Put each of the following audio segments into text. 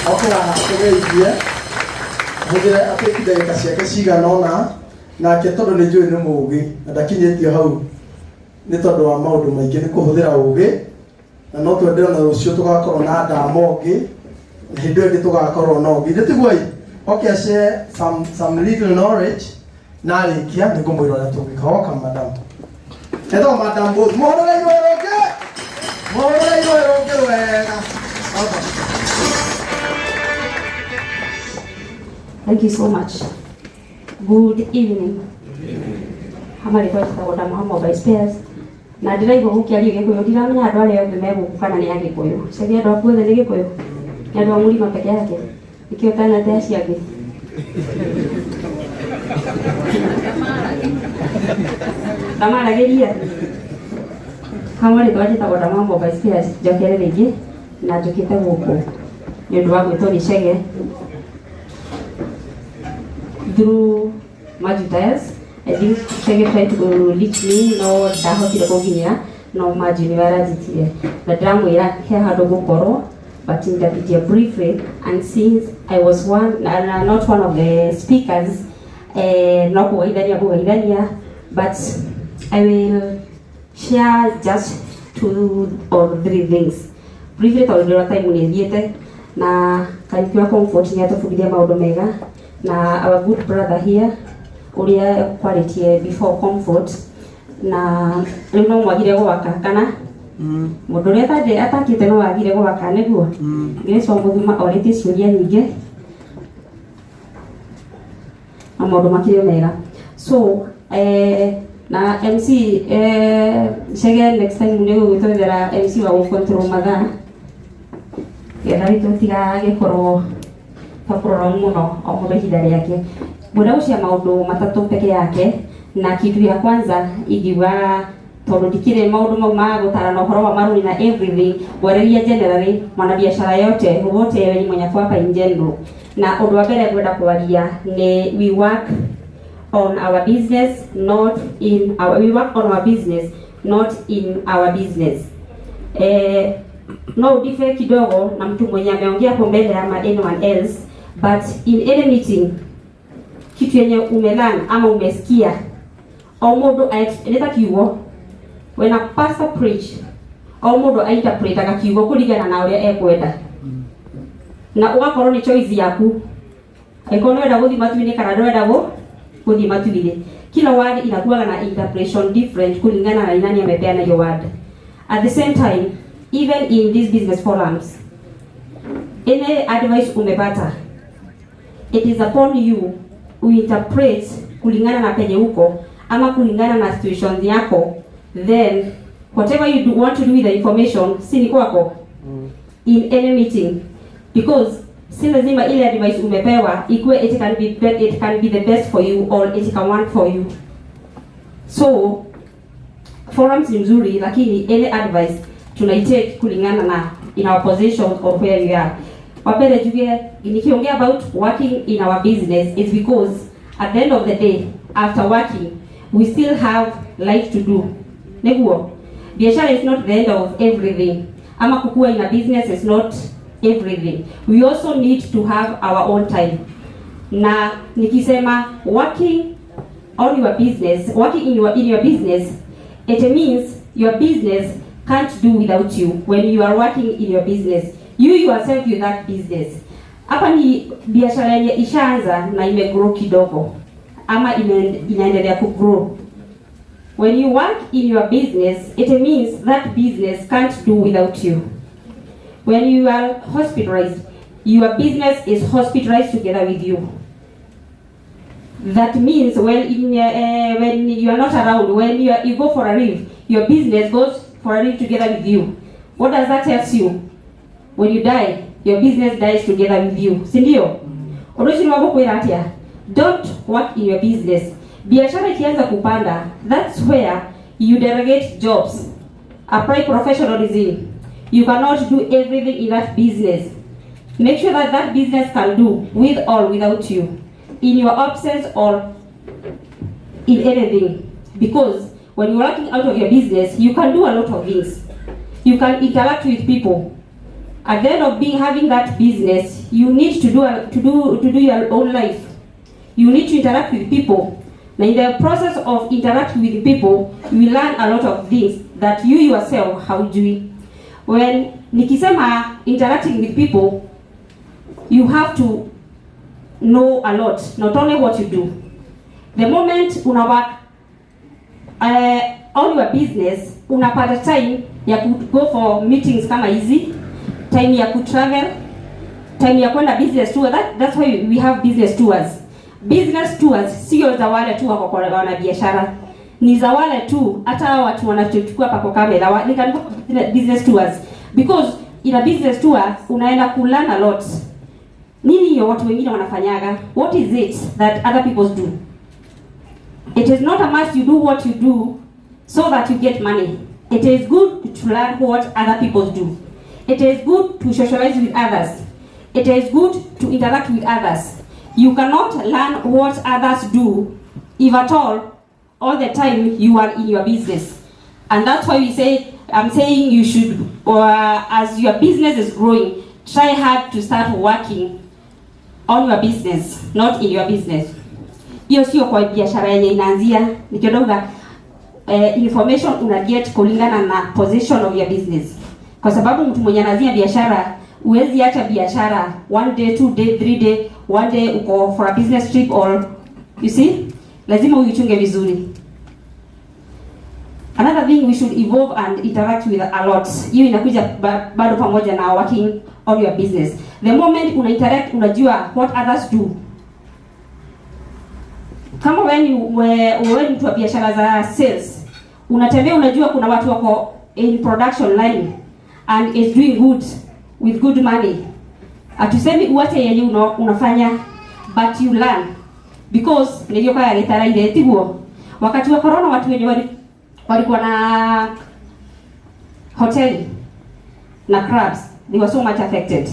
Oke haha tũgeithie, hũthĩre atĩki ndagĩka ciake cigana ũna, nake tondũ nĩ njũĩ nĩ mũũgĩ na ndakinyĩtio hau nĩ tondũ wa maũndũ maingĩ, nĩ kũhũthĩra ũũgĩ, na no twende ona rũciũ tũgakorwo na ndama ũngĩ, na hĩndĩ ĩyo ĩngĩ tũgakorwo na ũngĩ. Ithe tiguo ĩ? Oke share some little knowledge, na arĩkia nĩ ngũmwĩra ũrĩa tũngĩka. Welcome, madam. Etagwo Madam Booth. Mũhũrĩre irũĩ rũngĩ, mũhũrĩre irũĩ rũngĩ wega. Welcome. Thank you so much. Good evening. Hamarĩtwa njĩtagwo Ndamũha Mobile Spares. Na ndĩraigua gũkĩario Gĩkũyũ, ndiramenya andũ arĩa othe me gũkũ kana nĩ Agĩkũyũ. Caria andũ aku othe nĩ Gĩkũyũ? Nĩ andũ a Mũrima peke yake? Nĩkĩo ũtanete acio angĩ? Ndamaragĩria. Hamarĩtwa njĩtagwo Ndamũha Mobile Spares, njokere rĩngĩ na njũkĩte gũkũ nĩ ũndũ wa gwĩtwo nĩ Chege through Matthew Dias. I think Chege tried to reach me no ndahotire kũnginyĩra, no Matthew nĩwe aranjĩtire na ndĩramwĩra he handũ ngũkorwo, but ndapitia briefly, and since I was one and not one of the speakers, no kũgeithania kũgeithania, but I will share just two or three things briefly tondũ ndĩrona time nĩ ĩthiĩte. Na Kariuki wa Comfort nĩ atũbundithia maũndũ mega, na our good brother here ũrĩa kwarĩtie before Comfort, na rĩu no mwagire gwaka kana mũndũ ũrĩa atakĩte no wagire gwaka nĩguo Grace wa Mũthuma orĩtie ciũria nyingĩ na maũndũ makĩrĩ mega. So na MC, Chege, next time nĩ ũgũgĩtwethera MC wa gũcontrol mathaa getha tũtigagĩkorwo twaprolong mũno, o mũndũ ihinda rĩake. Ngwenda gũcia maũndũ matatũ peke yake, na kitu ya kwanza ingiuga, tondũ ndikĩrĩ maũndũ mau ma gũtarana ũhoro wa marũni na everything, ngwarĩria generally mwanabiashara yote wote wenye mwenye ako hapa in general. Na ũndũ wa mbere ngwenda kwaria nĩ we work on our business, not in our, we work on our business, not in our business. No udiffer kidogo na mtu mwenye ameongea hapo mbele ama anyone else, but in any meeting, kitu yenye umelearn ama umesikia, o mũndũ nĩ ta kiugo, when a pastor preach, o mũndũ ainterpretaga kiugo kũringana na ũrĩa ekwenda, na ũgakorwo nĩ choice yaku angĩkorwo nĩwenda gũthiĩ matu-inĩ kana ndũrenda gũthiĩ matu-inĩ. Kila word inakuwa na interpretation different kulingana na nani amepeana hiyo word. At the same time, even in these business forums, any advice umepata, it is upon you uinterpret kulingana na penye uko ama kulingana na situation yako. Then whatever you do, want to do with the information, si ni kwako. In any meeting, because si lazima ile advice umepewa ikuwe it can be the best for you or it can work for you. So forums ni mzuri, lakini any advice tunaitake kulingana na in our position or where we are. Wapere juge nikiongea about working in our business is because at the end of the day, after working, we still have life to do. Niguo biashara is not the end of everything, ama kukua in a business is not everything. We also need to have our own time. Na nikisema working on your business, working in your business, it means your business can't do without you. When you are working in your business, you yourself, you that business. Hapa ni biashara yenye ishaanza na imegrow kidogo ama inaendelea kugrow. When you work in your business, it means that business can't do without you. When you are hospitalized, your business is hospitalized together with you. That means when you are not around, when you go for a leave, your business goes for a leave together with you. What does that tell you? When you die, your business dies together with you. Si ndio? Ũndũ ũcio nĩ wa gũkwĩra atĩa? Don't work in your business. Biashara ikianza kupanda, that's where you delegate jobs. Apply professionalism. You cannot do everything in that business. Make sure that that business can do with or without you, in your absence or in anything. Because when you're working out of your business, you can do a lot of things. You can interact with people. At the end of being having that business, you need to do your own life. You need to interact with people. Na in the process of interacting with people, you will learn a lot of things that you yourself haujui. When nikisema interacting with people, you have to know a lot, not only what you do. The moment una work on your business, unapata time ya ku go for meetings kama hizi, time ya ku travel, time ya kwenda business tour. That's why we have business tours. Business tours sio za wale tu wako kwa wanabiashara, ni za wale tu hata watu wanachochukua pako kamera they can go business tours, because in a business tour unaenda ku learn a lot. Nini hiyo watu wengine wanafanyaga? What is it that other people do? It is not a must you do what you do so that you get money. It is good to learn what other people do. It is good to socialize with others. It is good to interact with others. You cannot learn what others do if at all the time you are in your business. And that's why we say, I'm saying you should, as your business is growing, try hard to start working on your business, not in your business. Hiyo sio kwa biashara yenye inaanzia, nikiondoka information una get kulingana na position of your business, kwa sababu mtu mwenye anaanzia biashara, huwezi acha biashara one day, 2 day, 3 day, one day uko for a business trip or you see, lazima uichunge vizuri. Another thing, we should evolve and interact with a lot. Hiyo inakuja bado pamoja na working on your business. The moment una interact, unajua what others do. Kama wewe ni mtu wa biashara za sales, unatembea, unajua kuna watu wako in production line and is doing good with good money. Hatusemi uache yenye unafanya, but you learn, because nilio kaya gitaraire tiguo. Wakati wa corona, watu wenye walikuwa na hoteli na clubs, they were so much affected.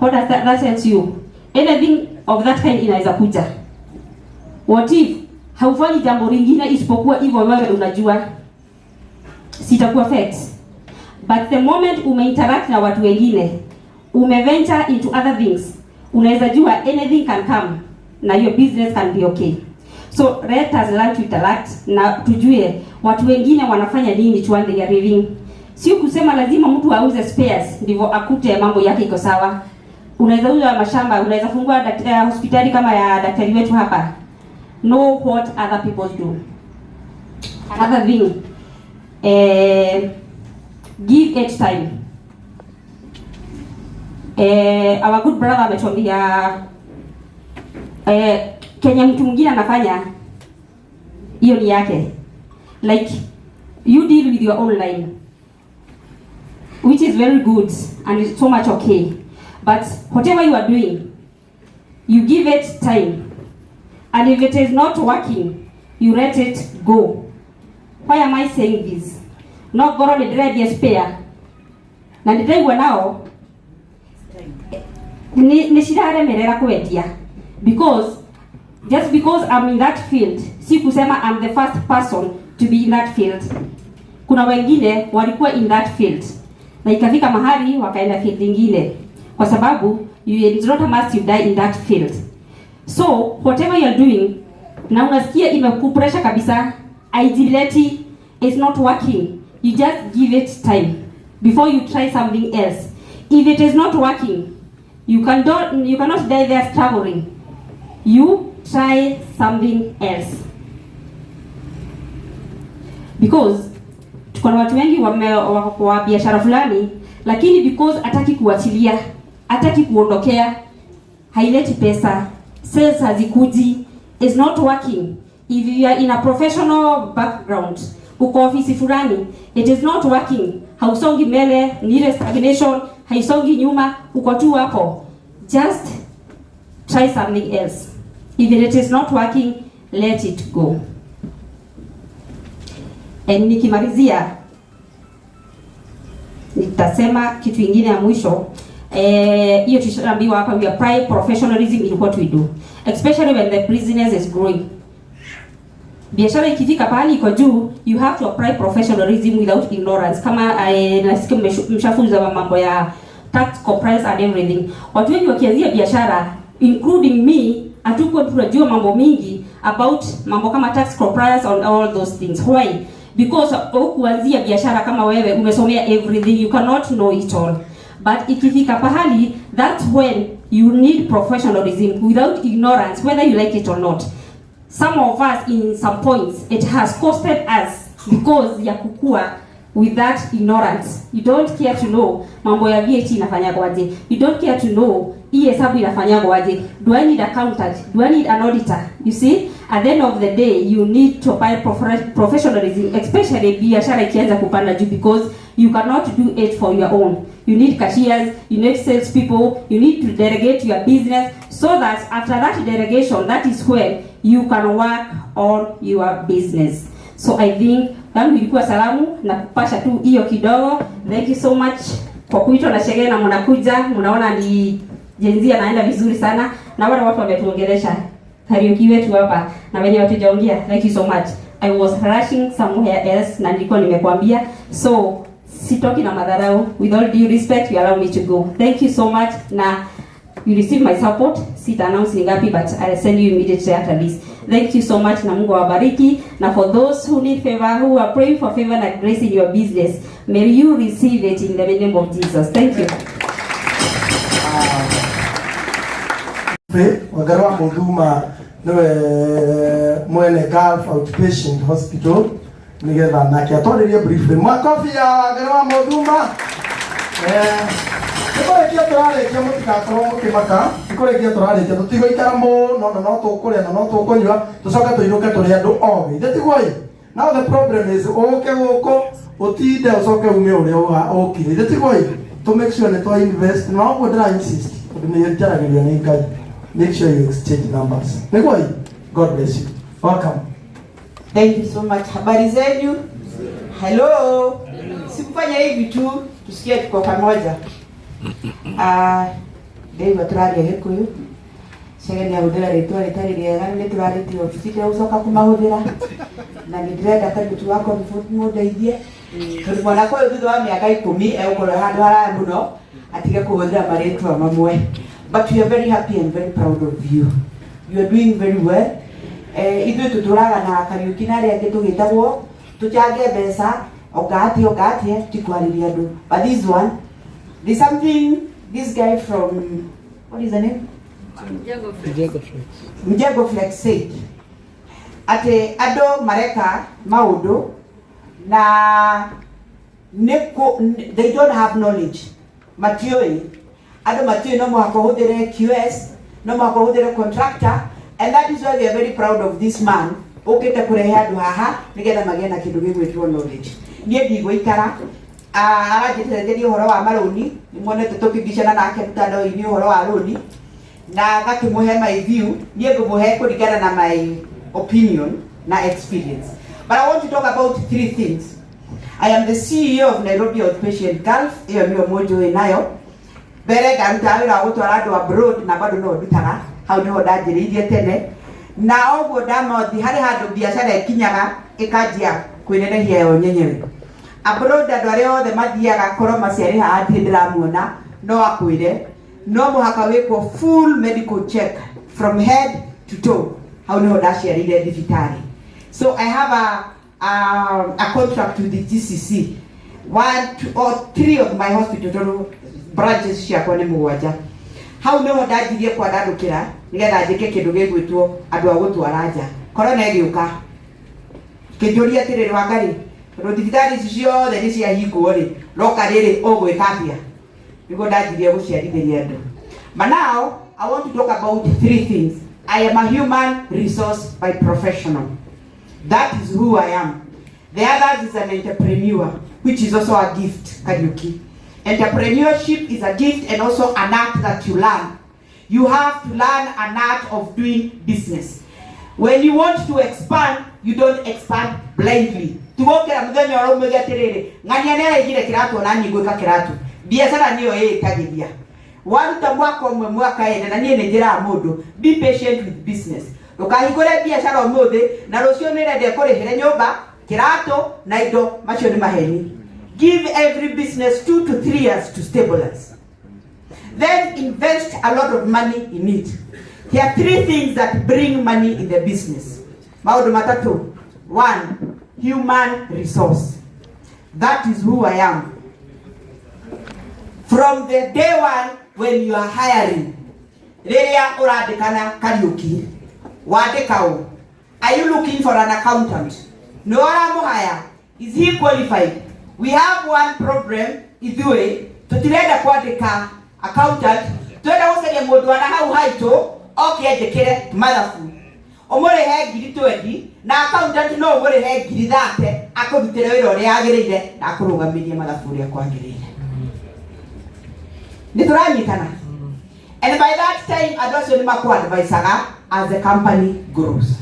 What does that tells you? Anything of that kind inaweza kuja. What if haufanyi jambo lingine isipokuwa hivyo wewe unajua sitakuwa affect? But the moment umeinteract na watu wengine, umeventure into other things, unaweza jua anything can come na your business can be okay. So let us learn to interact na tujue watu wengine wanafanya nini to earn their living. Sio kusema lazima mtu auze spares ndivyo akute mambo yake iko sawa. Unaweza uza mashamba, unaweza fungua hospitali kama ya daktari wetu hapa. Know what other people do. Another thing, give it time. Our good brother ametuambia kenye mtu mwingine anafanya, hiyo ni yake. Like, you deal with your own line, which is very good and it's so much okay, but whatever you are doing, you give it time, and if it is not working, you let it go. Why am I saying this? No ngorwo nĩ ndĩrendia spare na nĩ ndĩraigua nao nĩ ciraremerera kwendia, because just because I'm in that field, si kusema I'm the first person to be in that field. Kuna wengine walikuwa in that field na ikafika mahali wakaenda field ingine, kwa sababu it's not a must you die in that field. So whatever you are doing na unasikia imekupressure kabisa, haijileti, is not working, you just give it time before you try something else. If it is not working, you cannot die there struggling. You try something else, because tuko na watu wengi wako kwa biashara fulani, lakini because hataki kuachilia, hataki kuondokea, haileti pesa, sales hazikuji, is not working. If you are in a professional background, uko ofisi fulani, it is not working, hausongi mbele, ni ile stagnation, haisongi nyuma, uko tu hapo, just try something else. If it is not working, let it go. And nikimalizia nitasema kitu ingine ya mwisho. Hiyo tushaambiwa hapa, we apply professionalism in what we do, especially when the business is growing. Biashara ikifika pahali iko juu, you have to apply professionalism without ignorance. Kama nasikia mshafunza mambo ya tax compliance and everything. Watu wengi wakianzia biashara, including me, hatukuwa tunajua mambo mingi about mambo kama tax compliance on all those things. Why? Because kuanzia biashara kama wewe umesomea everything, you cannot know it all. But ikifika pahali, that's when you need professionalism without ignorance, whether you like it or not. Some of us, in some points, it has costed us because ya kukua with that ignorance. You don't care to know mambo ya VAT inafanyagwaje. You don't care to know hii hesabu inafanyagwaje. Do I need accountant? Do I need an auditor? You see, at the end of the day, you need to apply professionalism, especially biashara ikianza kupanda juu, because you cannot do it for your own. You need cashiers, you need sales people, you need to delegate your business so that after that delegation, that is when you can work on your business. So I think yangu ilikuwa salamu na kupasha tu hiyo kidogo. Thank you so much kwa kuitwa na sherehe na mnakuja, mnaona ni Gen Z anaenda vizuri sana, na wale watu wametuongelesha, Kariuki wetu hapa na wenye watujaongea. Thank you so much. I was rushing somewhere else na nilikuwa nimekwambia, so sitoki na madharau. With all due respect, you allow me to go. Thank you so much, na you receive my support. Sita announce ni ngapi, but I'll send you immediately after this. Thank you so much, na Mungu awabariki. Na for those who need favor, who are praying for favor and grace in your business, may you receive it in the name of Jesus. Thank you. Wangari wa Muthuma niwe mwene Gulf Outpatient Hospital, nigetha nake atwarĩrie briefly. Makobi ya Wangari wa Muthuma. Nĩkũrĩkia tũrarĩkia, mũtigakorwo mũkĩmaka, nĩkũrĩkia tũrarĩkia, tũtigũikara mũno, na no tũkũrĩa na no tũkũnyua, tũcoke tũinũke tũrĩ andũ ogĩ. Ithe tiguo ĩ? Now the problem is ũke gũkũ ũtinde, ũcoke ume ũrĩa ũkire. Ithe tiguo ĩ? To make sure nĩ twa invest na ũguo ndĩra insist, tondũ nĩ njaragĩria nĩ Ngai, make sure you exchange numbers. Nĩguo ĩ? God bless you. Welcome. Thank you so much. Habari zenu? Hello. Sikufanya hivi tu tusikie tuko pamoja. Ah, ndĩigua tũraria Gĩkũyũ. Chege nĩ ahũthĩra rĩtwa rĩtarĩ rĩega, nĩ tũrarĩtie obici ndegũcoka kũmahũthĩra. Na nĩ ndĩrenda Kariuki wa Comfort mũndeithie. Tondũ mwanake ũyũ thutha wa mĩaka 10 egũkorwo handũ haraya mũno atige kũhũthĩra marĩtwa mamwe. But we are very happy and very proud of you. You are doing very well. Ithuĩ tũtũraga na Kariuki na arĩa angĩ tũgĩtagwo tũchange mbeca ongatie ongatie ti kwarĩria andũ, but this one, there's something this guy from, what is the name, Mjengo Flex said atĩ andũ mareka maũndũ na nĩ they don't have knowledge, matiũĩ, andũ matiũĩ no mũhaka ũhũthĩre QS, no mũhaka ũhũthĩre contractor, and that is why we are very proud of this man ũkĩte kũrehe andũ haha nĩgetha magĩe na kĩndũ gĩgwĩtwo knowledge. Niĩ ndigũikara. Aranjĩtĩrĩria ũhoro wa marũni, nĩmuonete tũkĩbicana nake mtandao-inĩ ũhoro wa rũni na ngakĩmũhe my view. Niĩ ngũmũhe kũringana na my opinion na experience, but I want to talk about three things. I am the CEO of Nairobi Outpatient Gulf. Ĩyo nĩyo mũnjũĩ nayo. Mbere ndarutaga wĩra wa gũtwara andũ abroad na bado no ndutaga. Hau nĩho ndanjĩrĩirie tene, na ũguo ndamothi harĩ handũ biacara ĩkinyaga ĩkanjia kwĩnenehia yo nyenyewe. Abroad, andũ arĩa othe mathiaga korwo maciarĩ haha ndirĩ ndĩramuona, no akwĩre no mũhaka wĩkwo full medical check from head to toe. Hau nĩho ndaciarĩire thibitarĩ. So I have a contract with the GCC, one, two or three of my hospital, tondũ branches ciakwa nĩ mũgwanja. Hau nĩho ndanjirie kwandandũkĩra nĩgetha njĩke kĩndũ gĩgwĩtwo andũ a gũtwara nja. Korona ĩgĩũka, kĩnjũria atĩrĩrĩ, "Wangari, tondũ thibitarĩ ici ciothe nĩ ciahingwo rĩ, roka rĩrĩ ũgwĩka atĩa?" Nĩguo ndanjirie gũciarithĩria andũ. But now I want to talk about three things. I am a human resource by professional. That is who I am. The others is an entrepreneur, which is also a gift. Kariuki, entrepreneurship is a gift and also an art that you learn. You have to learn an art of doing business. When you want to expand, you don't expand blindly. Tugokera muthenya ũrĩa umĩge atĩrĩrĩ, ng'ania nĩ araigire kĩratũ, ona niĩ ngwĩka kĩratũ. Biacara nĩyo ĩĩtagĩria waruta mwaka ũmwe, mwaka ĩna. Na niĩ nĩ njĩraga mũndũ, be patient with business. Ndũkahingũre biacara ũmũthĩ na rũciũ nĩ renda ĩkũrĩhĩre nyũmba, kĩratũ na indo. Macio nĩ maheni. Give every business 2 to 3 years to stabilize. Then invest a lot of money in it. There are three things that bring money in the business. Maũndũ matatũ. One, human resource. That is who I am. From the day one when you are hiring, rĩrĩa ũrandĩkana Kariũki, wandĩka ũ? Are you looking for an accountant? Nĩ ũramũhaya? Is he qualified? We have one problem ithuĩ, tũtirenda kwandĩka accountant, twenda gũcaria mũndũ wana hau haitũ oke anjĩkĩre mathabu, ũmũrĩhe 20,000, na accountant no ũmũrĩhe 30,000 akũrutĩre wĩra ũrĩa agĩrĩire na akũrũgamĩrie mathabu ũrĩa kwagĩrĩire. Nĩ tũranyitana? And by that time andũ acio nĩ makũ-advisaga as the company grows.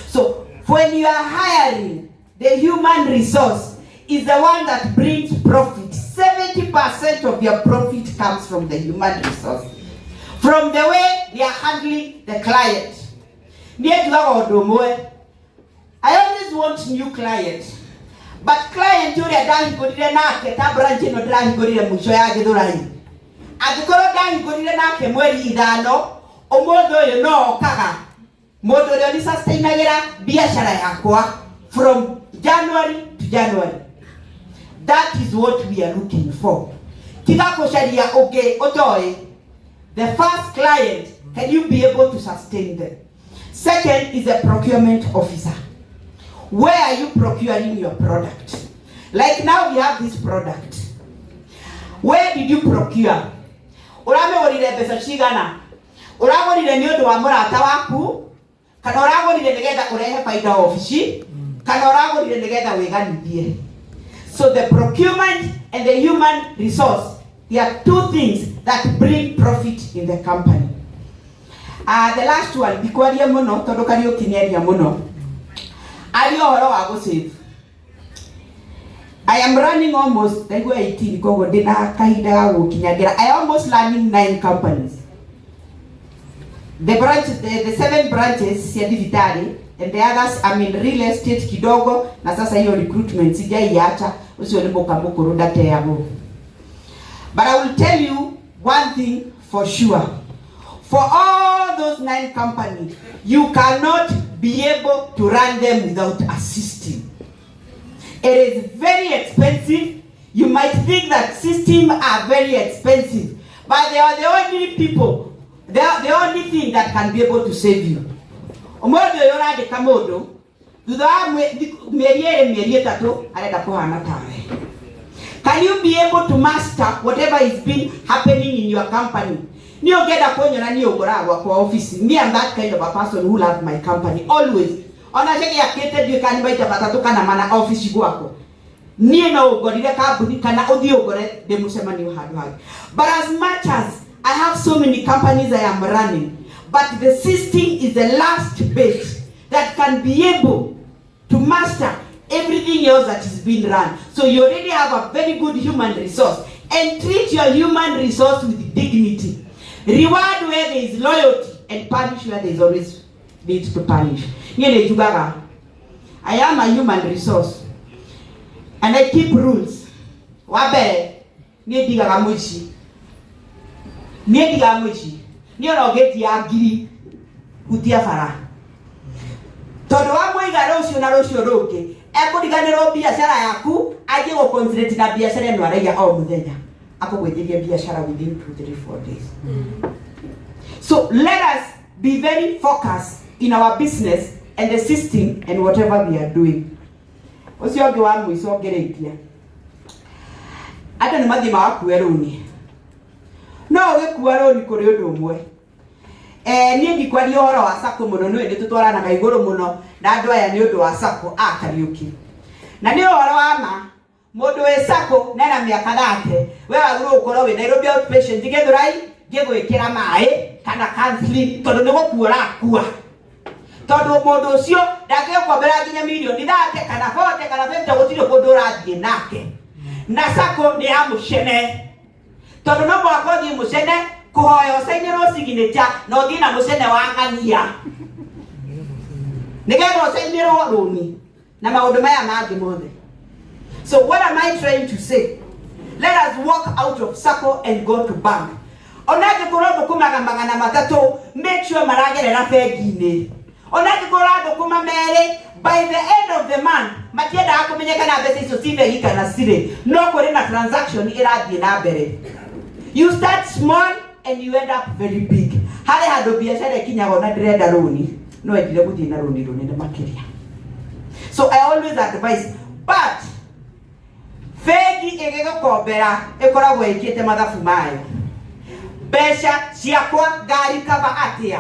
So when you are hiring, the human resource is the one that brings profit. 70% of your profit comes from the human resource, from the way they are handling the client. Niĩ njugaga ũndũ ũmwe: I always want new client, but client ũrĩa ndahingũrire nake, ta branch ĩno ndĩrahingũrire mũico ya Gĩthũrai, angĩkorwo ndahingũrire nake mweri 5, ũmũthĩ ũyũ no okaga. Mũndũ ũrĩa ũni-sustainagĩra biacara yakwa from January to January, that is what we are looking for. Tiga gũcaria ũngĩ ũtoĩ. The first client, can you be able to sustain them? Second is a procurement officer. Where are you procuring your product? Like now we have this product. Where did you procure? Ũramĩgũrire mbeca cigana? Ũragũrire nĩ ũndũ wa mũrata waku, kana ũragũrire nĩgetha ũrehe baida obici, kana ũragũrire nĩgetha wĩganithie? So the procurement and the human resource, they are two things that bring profit in the company. The last one, ndikwaria mũno tondũ Kariũki nĩaria mũno, aria ũhoro wa gũsave. I am running almost, ndaigua 18, koguo ndĩna kahinda ga gũkinyangĩra. I almost running nine companies, the branch, the seven branches cia thibitarĩ and the others, I'm in real estate kidogo, na sasa hiyo recruitment sijaiacha. Ũcio nĩ mũka mũkũrũ ndateagwo. But I will tell you one thing for sure: for all those nine companies, you cannot be able to run them without a system. It is very expensive. You might think that systems are very expensive, but they are the only people, they are the only thing that can be able to save you. Ũmũthĩ ũyũ ũrandĩka mũndũ, thutha wa mĩeri 2, mĩeri 3, arenda kũhana tawe. Can you be able to master whatever is been happening in your company? Niĩ ũngĩenda kũnyona, niĩ ũngoraga gwakwa office. Me, I'm that kind of a person who love my company always. Ona cegĩakĩte ndiũĩ kana nĩ maita matatũ kana mana office gwakwa. Niĩ no ũngorire kambuni kana ũthiĩ ũngore ndĩ mũcemanio handũ hangĩ. But as much as I have so many companies I am running, but the system is the last bit that can be able to master everything else that is being run. So you already have a very good human resource, and treat your human resource with dignity. Reward where there is loyalty and punish where there is always need to punish. Niĩ nĩ njugaga I am a human resource and I keep rules. Wa mbere, niĩ ndigaga mũici. Niĩ ndigaga mũici. Niĩ ona ũngĩtia ngiri hutia bara, tondũ wa mũiga rũciũ na rũciũ rũngĩ ekũriganĩrwo biacara yaku, anjie gũ concentrate na biacara ĩno araiya o mũthenya, akũgwĩtĩria biacara within 2, 3, 4 days. So let us be very focused in our business and the system and whatever we are doing. Ũcio ũngĩ wa mũico ngĩrĩkia, andũ nĩ mathiĩ magakue rũni. No ũgĩkua rũni kũrĩ ũndũ ũmwe. Niĩ ndikwaria ũhoro wa sacco mũno, nĩũĩ nĩ tũtwaranaga igũrũ mũno na andũ aya nĩ ũndũ wa sacco a Kariũki. Na nĩ ũhoro wa ma, mũndũ wĩ sacco nena mĩaka 30, we wagĩrĩirwo gũkorwo wĩ Nairobi Outpatient Gĩthũrai ngĩgwĩkĩra maĩ kana counseling, tondũ nĩ gũkua ũrakua, tondũ mũndũ ũcio ndangĩgũkombera nginya mirioni 30 kana 40 kana 50. Gũtirĩ kũndũ ũrathiĩ nake na sacco nĩ ya mũcene, tondũ no mũhaka ũthiĩ mũcene kũhoya ũcainĩrwo signature, na ũthiĩ na mũcene wa ng'ania nĩgetha ũcainĩrwo rũni na maũndũ maya mangĩ mothe. So what am I trying to say? Let us walk out of sacco and go to bank. Ona angĩkorwo thũkũmaga 300, make sure maragerera bengi-inĩ. Ona angĩkorwo ũrathũkũma 2, by the end of the month matiendaga kũmenya kana mbeca icio ci bengi kana cirĩ, no kũrĩ na transaction ĩrathiĩ na mbere. You start small and you end up very big. Harĩ handũ biacara ĩkinyaga ona ndĩrenda rũni, no endire gũthiĩ na rũni rũnene makĩria. So I always advise, but bengi ĩgĩgũkombera ĩkoragwo ĩkĩte mathabu mayo. Mbeca ciakwa ngarikaba atĩa?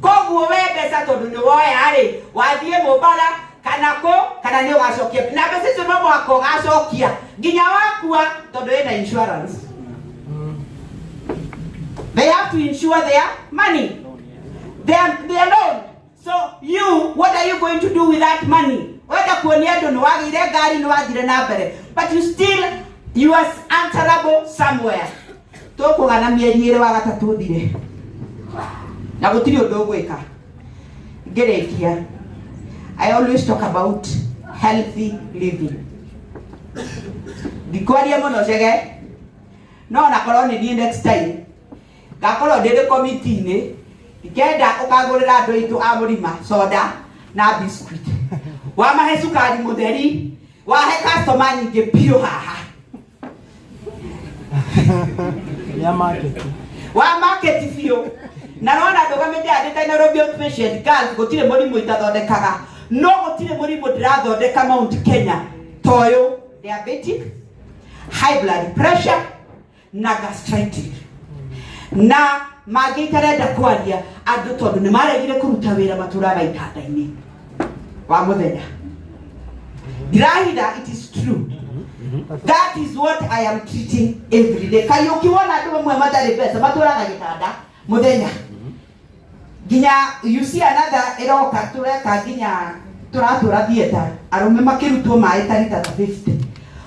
Koguo we mbeca tondũ nĩ woya rĩ, wathiĩ Mũmbara kana kũ, kana nĩ ũgacokia, na mbeca icio no mũhaka ũgacokia nginya wakua, tondũ ĩna insurance. They have to insure their money, their loan. So you, what are you going to do with that money? Wenda kuonia andũ nĩ wagĩire ngari, nĩ wathire na mbere, but you still, you are answerable somewhere. Tũkũgana mĩeri 2 wa gatatũ thire na gũtirĩ ũndũ ũgwĩka. Ngĩrĩkia, I always talk about healthy living. Ndikwaria mũno cege, no onakorwo nĩ niĩ next time ngakorwo ndĩrĩ komiti-inĩ, ngenda ũkagũrĩra andũ aitũ a mũrima soda na biscuit, wamahe cukari mũtheri, wahe customer nyingĩ biũ haha. Ya market. Wa market biũ. Na nona ndũgamĩte yandĩte Nairobi Outpatient Girls, gũtirĩ mũrimũ itathondekaga, no gũtirĩ mũrimũ ndĩrathondeka Mount Kenya ta ũyũ: diabetic, high blood pressure na gastritis na mangĩ itarenda kwaria andũ, tondũ nĩ maregire kũruta wĩra, matũraga itanda-inĩ wa mũthenya. Ndirahitha, it is true. That is what I am treating every day. Kariũki, wona andũ amwe matarĩ mbeca matũraga gĩtanda mũthenya nginya you see another ĩroka tũreka nginya tũratũra theatre, arũme makĩrutwo maĩ ta rita ta 50.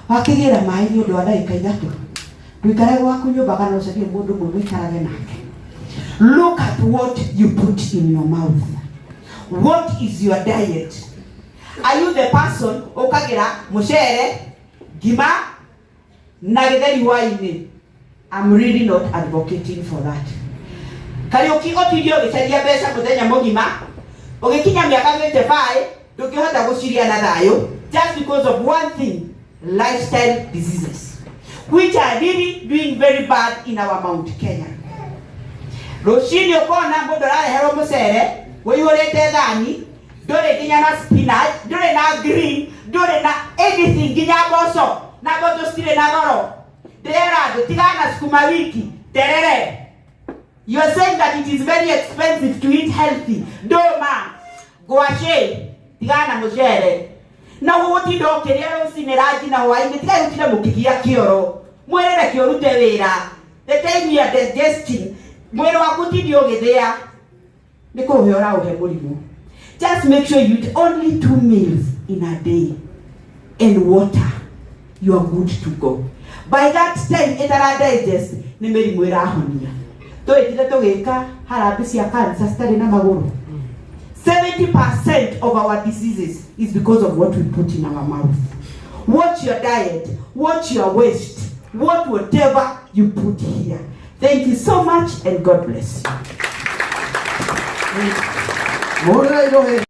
Wakĩgĩra maĩ nĩ ũndũ wa ndagĩka 3, ndũikare gwaku nyũmba kana ũcarie mũndũ ũmwe mũikarage nake. Look at what you put in your mouth. What is your diet? Are you the person ũkagĩra mũcere, ngima na gĩtheri hwainĩ? I'm really not advocating for that. Kariũki, ũtinde ũgĩcaria mbeca mũthenya mũgima, ũgĩkinya mĩaka 25 ndũngĩhota gũciria na thayũ, just because of one thing: lifestyle diseases, which are really doing very bad in our Mount Kenya. Rũcinĩ ũkona mũndũ arareherwo mũcere ũihũrĩte thani, ndũrĩ nginya na spinach, ndũrĩ na green, ndũrĩ na anything, nginya mboco, na mboco citirĩ na goro. Ndĩrera andũ, tigana sukuma wiki, terere. You are saying that it is very expensive to eat healthy. Ndũma, ngwacĩ, tigana mũcere na gũgũtinda ũkĩrĩa rũcinĩ, ranji na hwainĩ. Tigai gũtinda mũkĩgia kĩoro, mwĩrĩ reke ũrute wĩra. The time you are digesting, mwĩrĩ waku ũtindi ũgĩthĩa, nĩ kũũhe ũraũhe mũrimũ. Just make sure you eat only two meals in a day and water, you are good to go. By that time ĩtara digest, nĩ mĩrimũ ĩrahonia. Twĩtire tũgĩka harambĩ cia cancer citarĩ na magũrũ. 70% of our diseases is because of what we put in our mouth. Watch your diet, watch your waste, what whatever you put here. Thank you so much and God bless you. Mũhũrĩre irũhĩ.